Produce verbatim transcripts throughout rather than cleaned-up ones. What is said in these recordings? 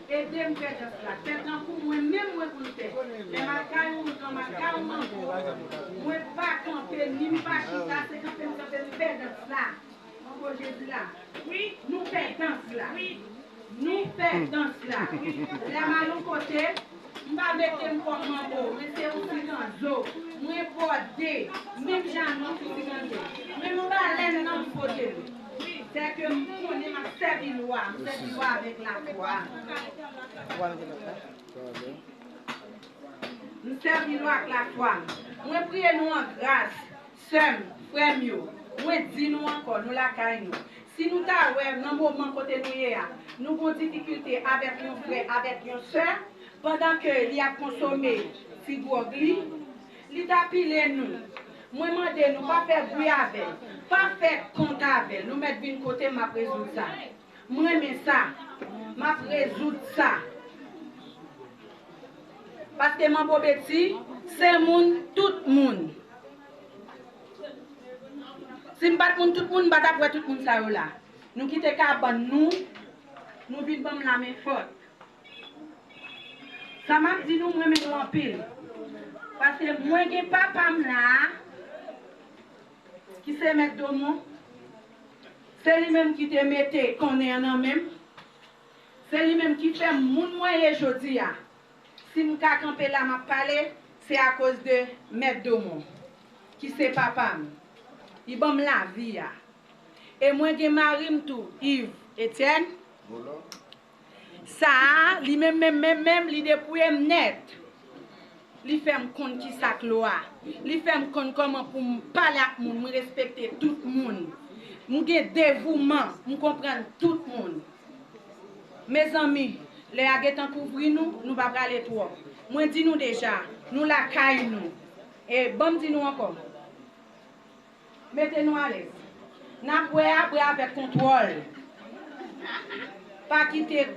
Ede m fè dans la. Fè tankou mwen menm mwen konn fè. Lè m al kay yon moun, lè m al kay yon mango, mwen pa kanpe, ni m pa chita, se kanpe m kanpe m fè dans la. Mango Jezi la. Wi. Nou fè dans la. Wi. Nou fè dans la. Wi. Lè m al yon kote, m pa mete m kòm mango, men se yon sikanzo. Mwen bòde, menm jan nou ti sikanzo. Men m pa lè nan m pote m. Sèke m konnen m ap sèvi lwa, m sèvi lwa avèk lafwa. M sèvi lwa ak lafwa. Mwen priye nou an gras, sè m, frè m yo. Mwen di nou ankò, nou lakay nou. Si nou ta wè nan moman kote nou ye a, nou gon difikilte avèk yon frè, avèk yon sè, pandan ke li ap konsome ti gwòg li, li ta pile nou. Mwen mande nou, pa fè bri avè l, pa fè kont avè l. Nou mèt vin kote m, m ap rezoud sa. M renmen sa. M ap rezoud sa. Paske Manbo Beti se moun tout moun. Si m pa t moun tout moun, m pa t ap wè tout moun sa yo la. Nou kite kabann nou, nou vin ban m lamen fòt. Sa m ap di nou, m renmen nou anpil. Paske mwen gen papa m la a, ki se Mèt Domon. Se li menm ki te mete konnen an nan men m. Se li menm ki fè m moun mwen ye jodi a. Si m ka kanpe la, m ap pale, se akoz de Mèt Domon, ki se papa m. Li ban m lavi a. E mwen gen mari m tou, Yves Etienne. Sa a, li menm, menm, menm, menm, li depouye m nèt. Li fè m konn kisa k lwa. Li fè m konn kòman pou m pale ak moun, m respekte tout moun. M gen devouman, m konprann tout moun. Mezanmi, lè a gentan kouvri nou, nou pa prale twòp. Mwen di nou deja, nou lakay nou. E ban m di nou ankò. Mete nou alèz. N ap bwè a, bwè avèk kontwòl. Pa kite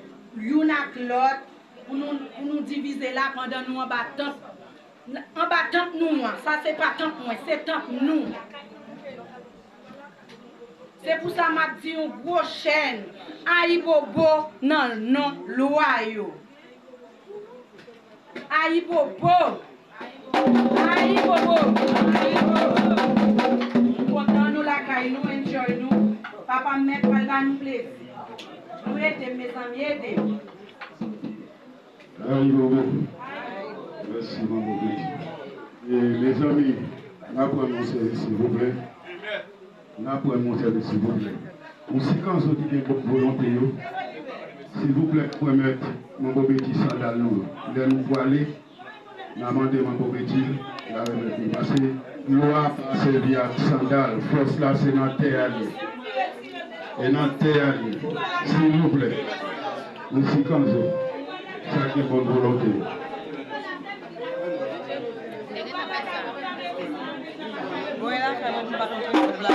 youn ak lòt pou nou, pou nou divize la pandan nou anba tant, anba tant nou an. Sa se pa tant mwen, se tant nou. Se pou sa m ap di yon gwo chèn ayibobo nan non lwa yo. Ayibobo! Ayibobo! Ayibobo! M kontan nou lakay nou, enjoy nou. Papa m mèt pral ba nou plezi. Nou ede m, mezanmi, ede m. Ayibobo! Mèsi, Manbo Beti. E, mezanmi, n a pran yon seri, silvouplè. N a pran yon seri, silvouplè. Yon sikanzo ki gen bon volonte yo. Silvouplè, pèmèt Manbo Beti sandal nou. Lè nou pwale, n a mande Manbo Beti, l a remèt nou. Paske lwa pa sèvi ak sandal. Fòs la, se nan tè a li ye. E nan tè a li ye. Silvouplè. Yon sikanzo. Sa gen bon volonte. Bon, e lakay mwen, m pa konn ki kote la.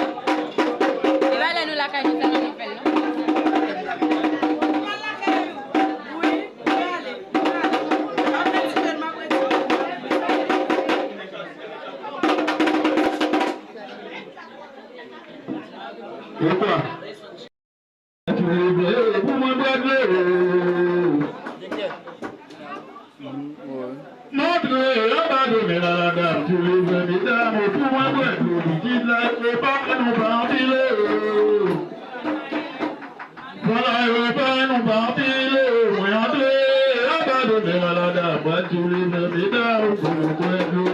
E pa lè nou lakay nou, sa nou fè l, non? Wi, mwen ale, mwen ale. M ap retire l, m ap retire l. Poukwa? Montre, abandone la la dam, ti leve medam, pou mwen bwè dlo likid la, e pa nou pa anpile. Vwala, e pa nou pa anpile, mwen antre, abandone la la dam, ti leve medam, pou mwen bwè dlo.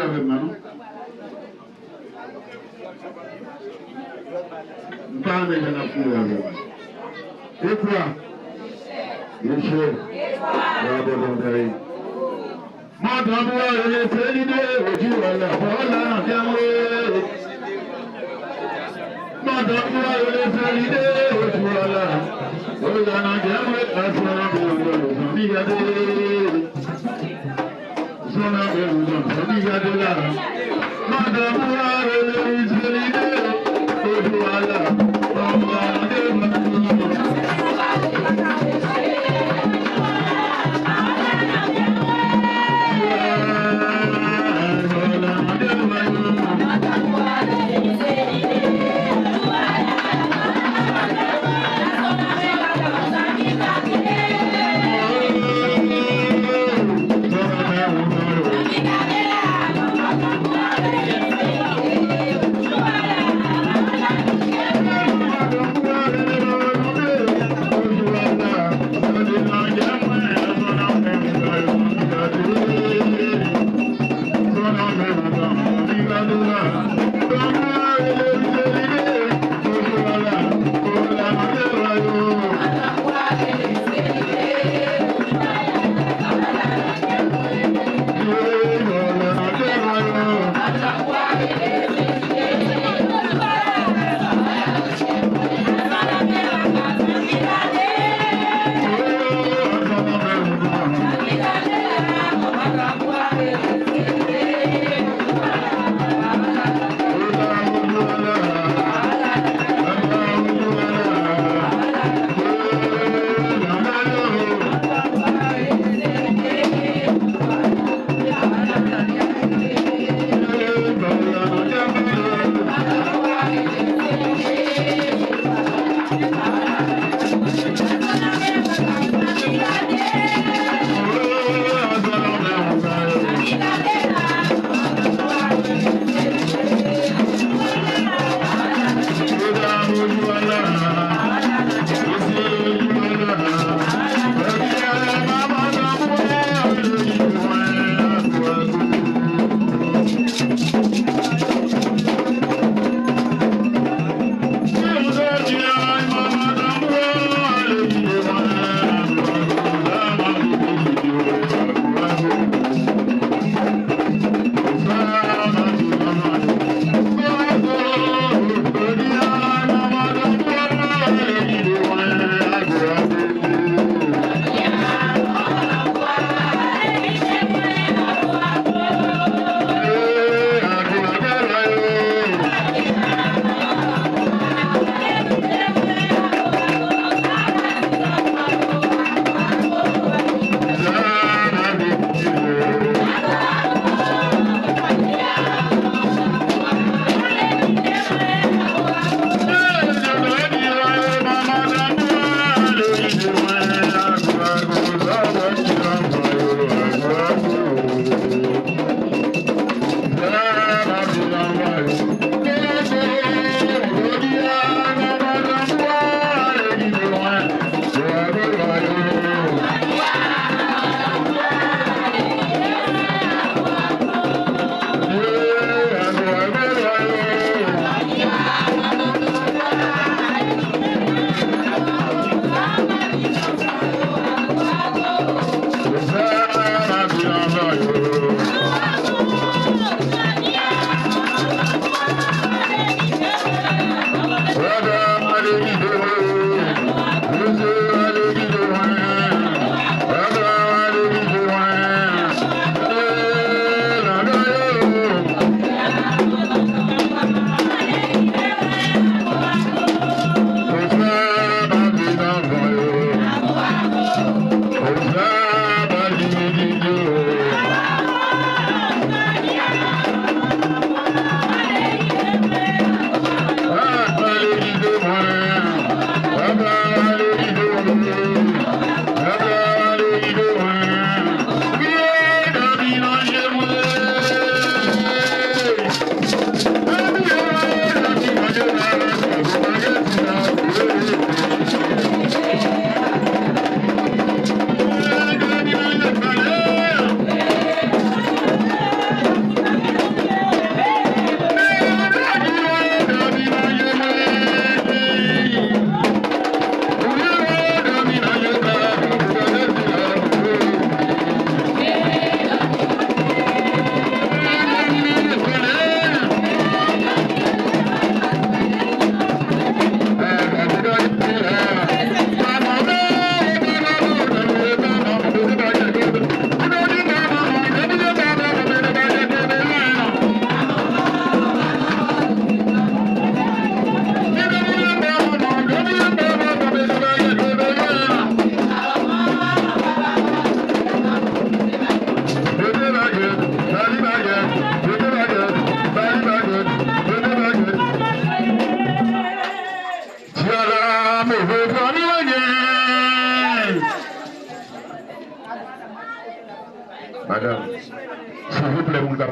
Avè m la, non. M pa renmen jan n ap kouri avè m. E kwa? Mesye, bravo, Dondayi. Madan bwa rele se lide, oju ala, bòla nan kè mwen. Madan bwa rele se lide, oju ala, bòla nan kè mwen. Aswè nan bèl zanmi gade. Zòn nan bèl, zòn, zòn li gade la. Madan bwa rele li se lide, oju ala, bòla nan kè mwen.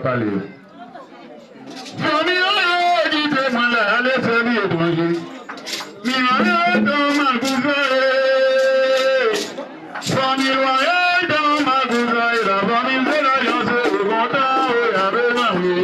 Pale. Fanmi an yo kite mwen la, ale sèvi etranje. Mi an yo tan makouzay. Fanmi lwayal tan makouzay, la fanmi se lalyans, ou kontan, wi, ave mari.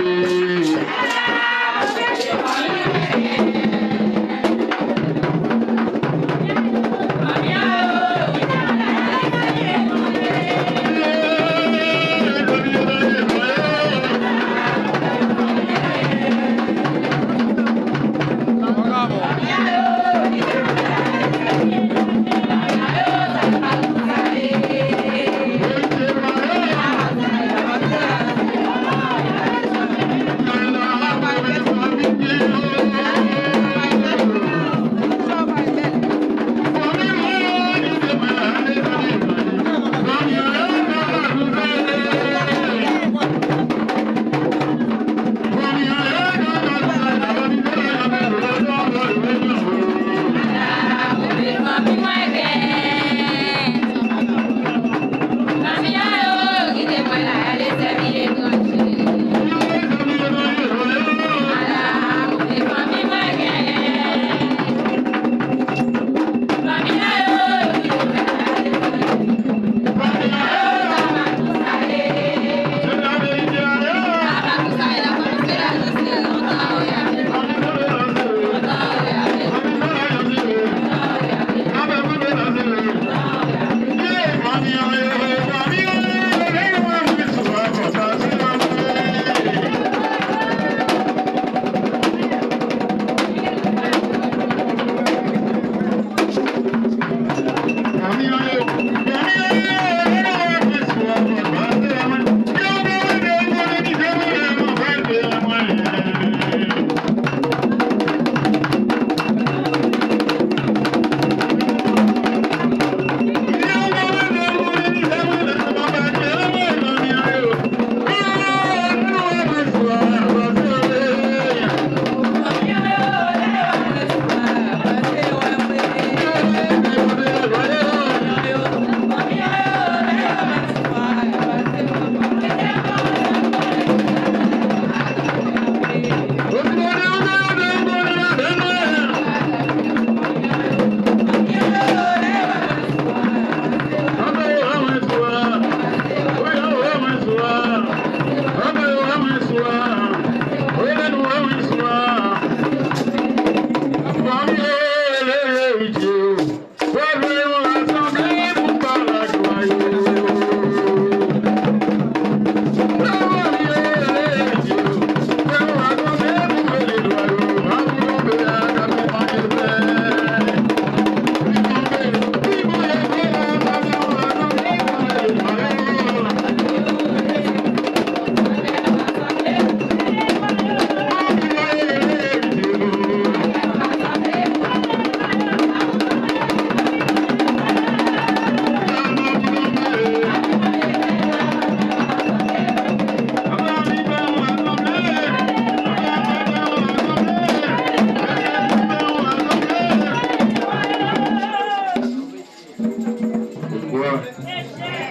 Poukwa?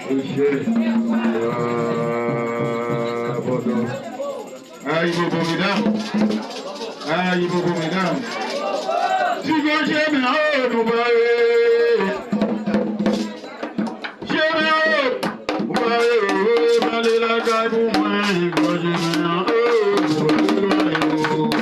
Monchè. Ah, pardon. Ay, bobo, medam. Ay, bobo, medam. Ti gwo jemen, oh, nou pare. Jemen, oh, nou pare, oh, pale lakay pou mwen, gwo jemen, oh, nou pare, oh.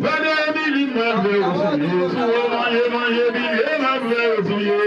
Vade Emili, m ap fè yo souye. Si w manje, manje, Emili, m ap fè yo souye.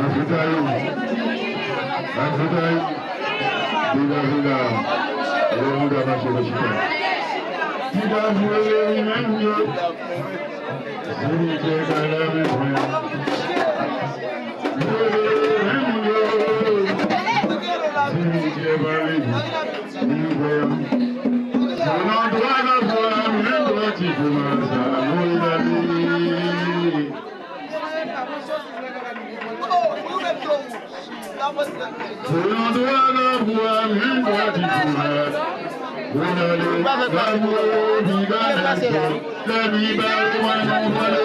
Afrikayou. Afrikayou. Viva, viva. Lè moun ka mache nan chita. Viva, viva, viva, viva. Simitye pa la men mwen. Viva, viva, viva, viva. Simitye pa li. Li kwè. Nan dwa nan fwa, men dwa ti kouman sa, mwen dali. Pou yon dwa nan bwa, menm dwa di pou mwen. Pou n ale, lanmou, viva Nèlson. Lè li ba mwen, mwen vole.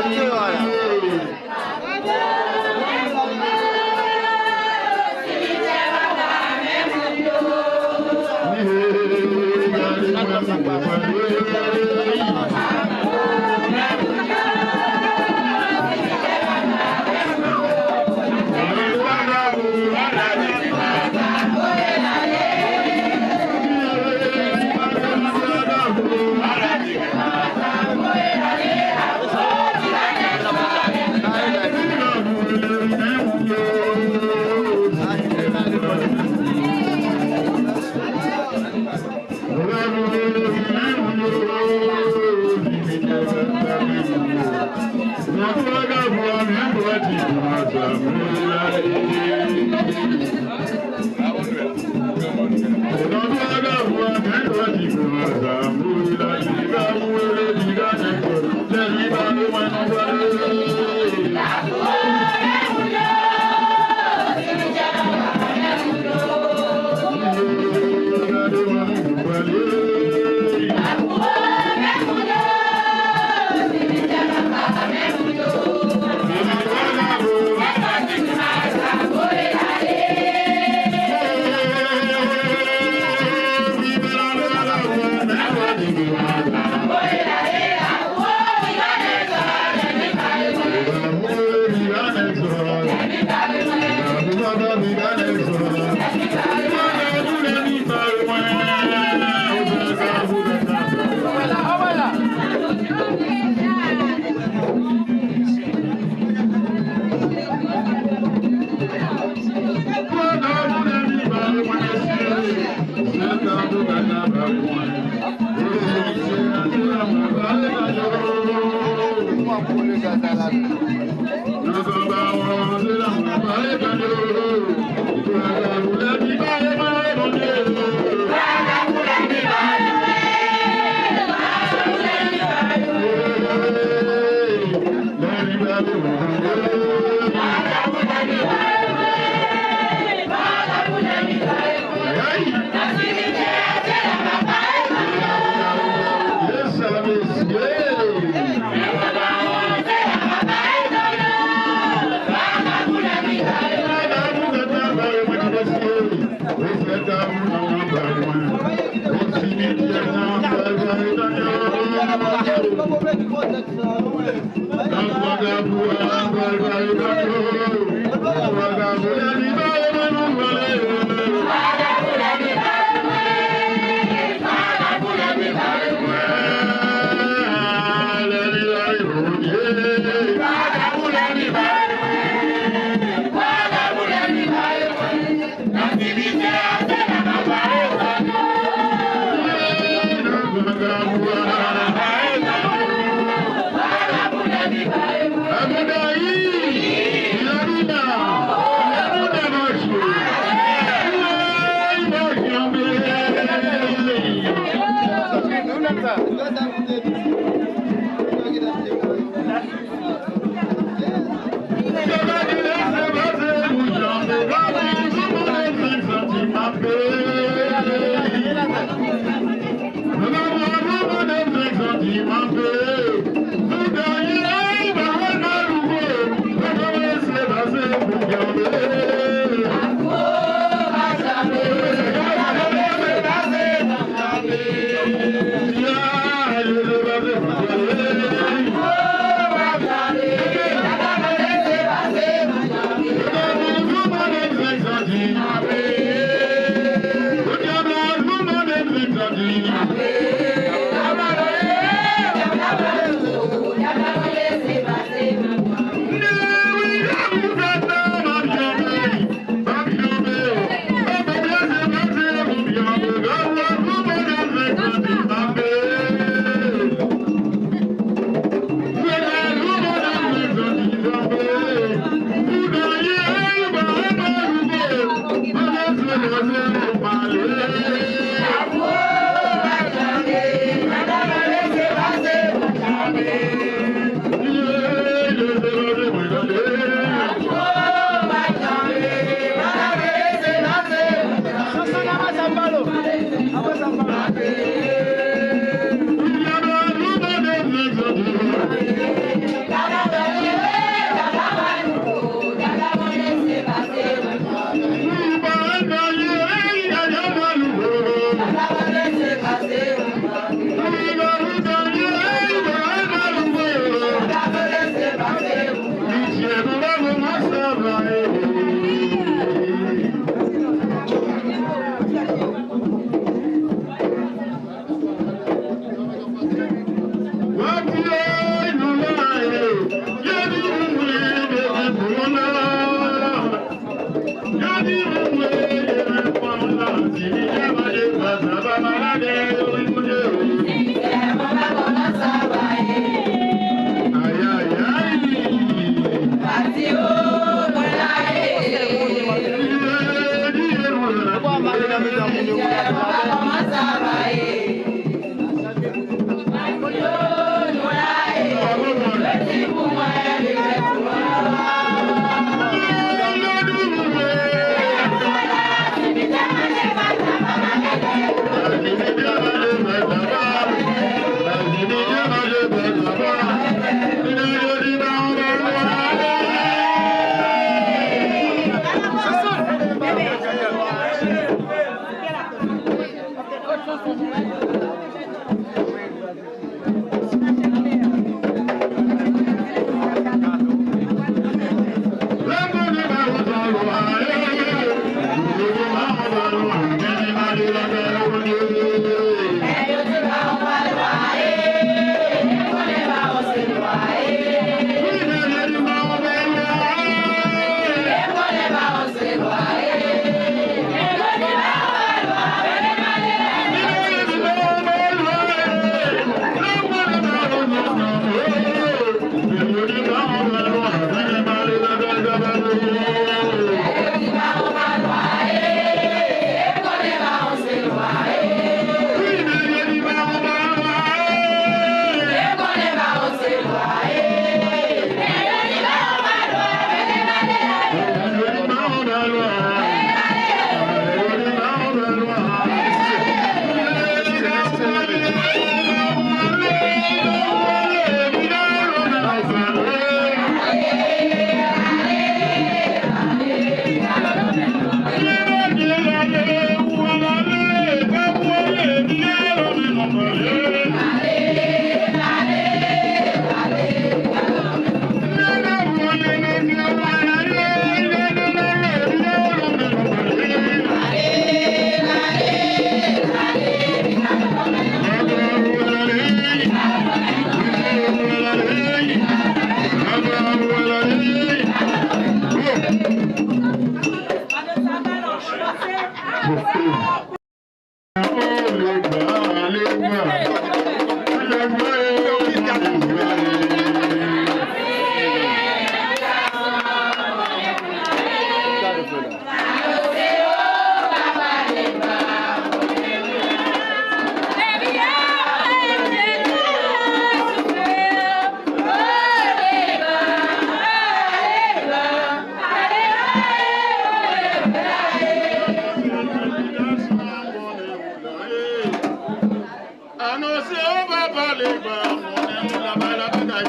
Anonse yo pa pale ba, konnen moun la bay la batay.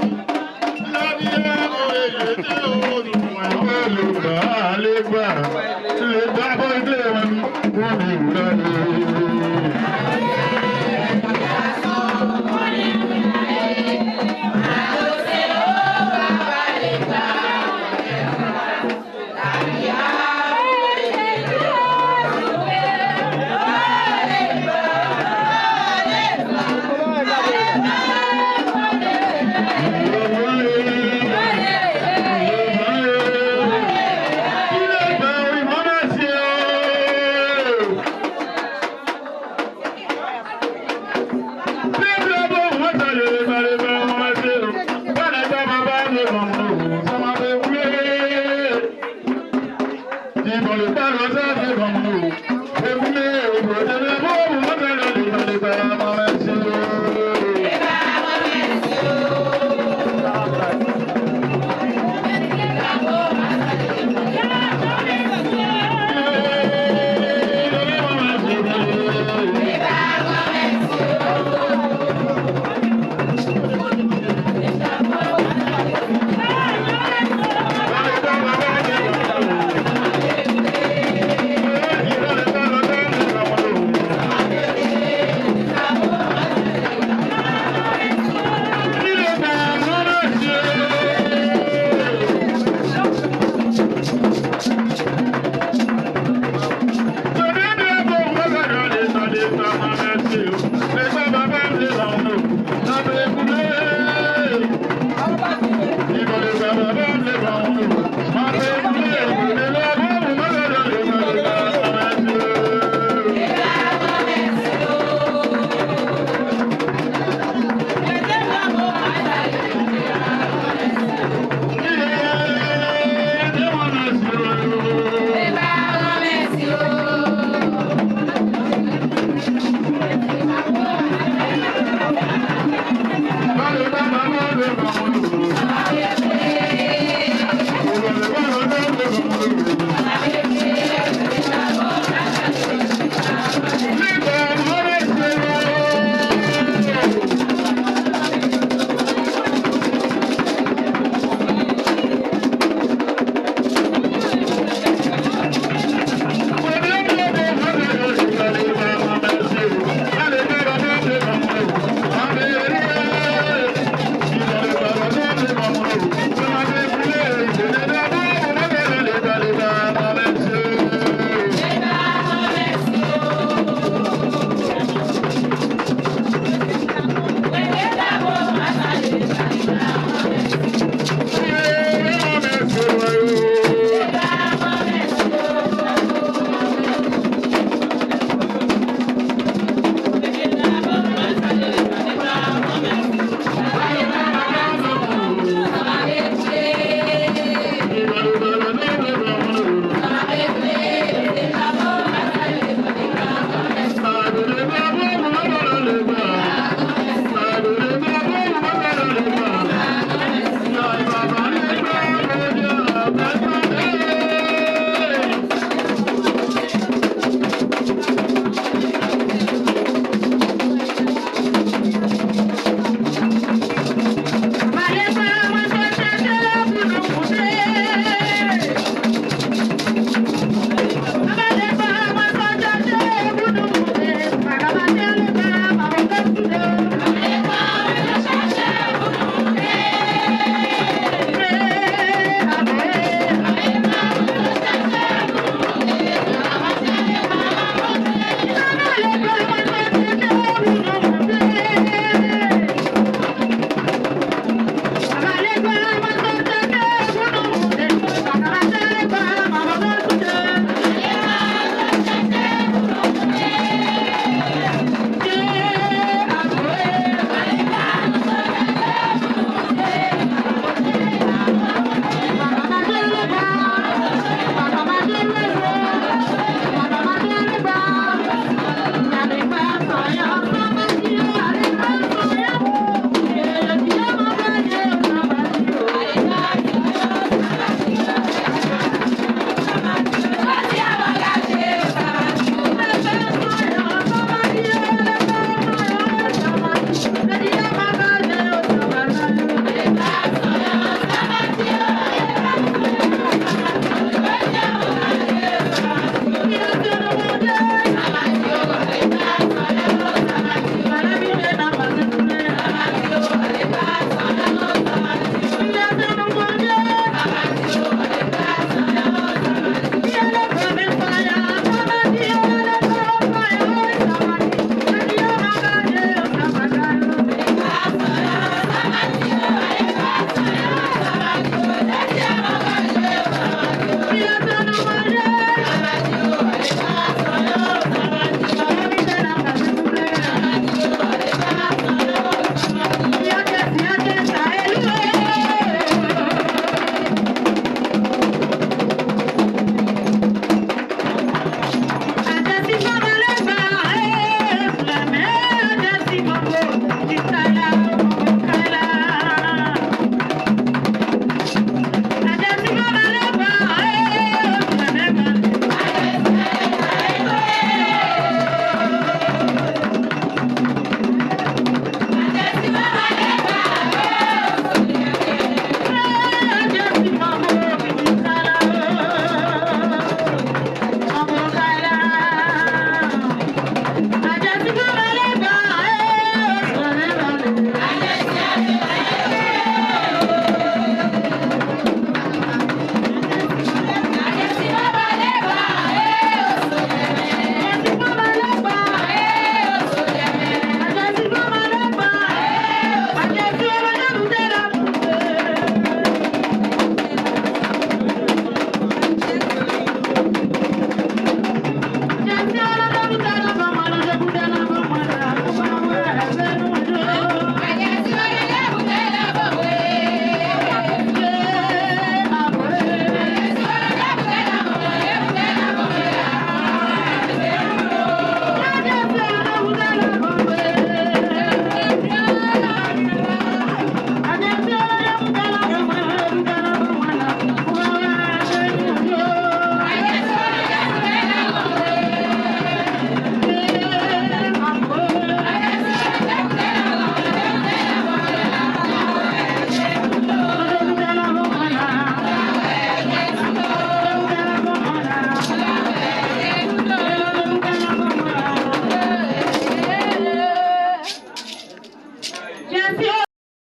Lavi a voye jete o nou mwen. Pale ba, pale ba. Leta voye Klewen, konnen moun la ye. Di bon, le pa nan zafè banm nou.